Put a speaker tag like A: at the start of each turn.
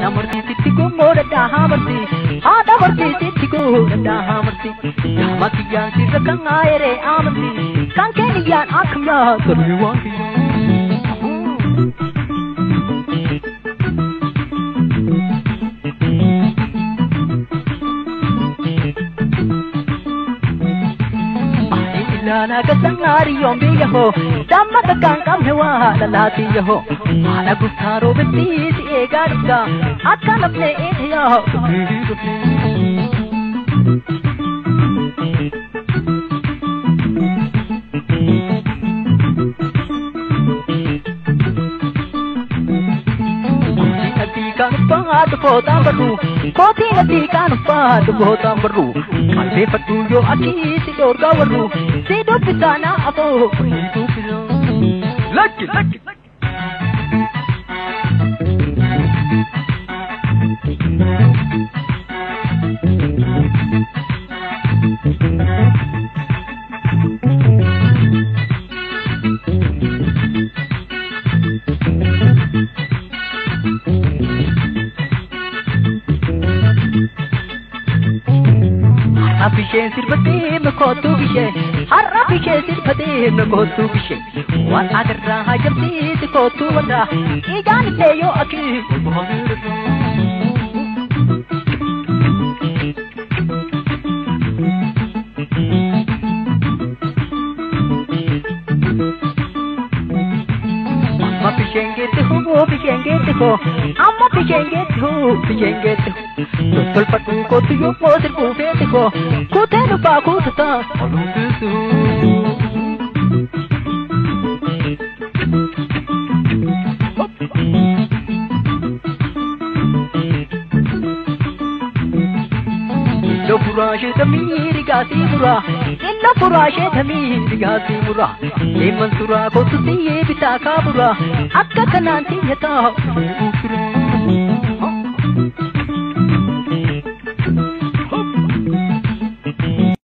A: Haadha murtiisitti gommoodha haamarti haadha murtiisitti goodha haamarti yaama kiyyaan sirra kan aayere amanti kan keeniyyaan akkam yaa toluu waan kiyyaa. Ilaalaa gasangaariyoon biyya hoo damma kakkaan qabne waa lalaatiyya hoo haadha guftaa roobetti si eegaa dhufta akka nafne eeyaa dhufne. Footaan barru kootiin ati kan uffatu gootaan barru qalbeeffadhu yoo akii si dhoorgaa warru si dubbisaana afoo
B: Lakki lakki.
A: Har'a bisheen sirbatee makootu bishee har'a bisheen sirbatee makootu bishee waan agarraa hajamsiisi kootu warra ijaan illee yoo akii. Amma bisheen geetti hoo bisheen geetti hoo amma bisheen geetti hoo bisheen geetti hoo tolfadhu kootu yoo sirbuu feeti hoo kuutee dhufaa kuutataa oluun teessu. Illo furaashee tamii rigaasii muraa illo furaashee tamii rigaasii muraa leemman suraa kootu siyyee bitaa kaaburaa akka kanaan xiyyataa.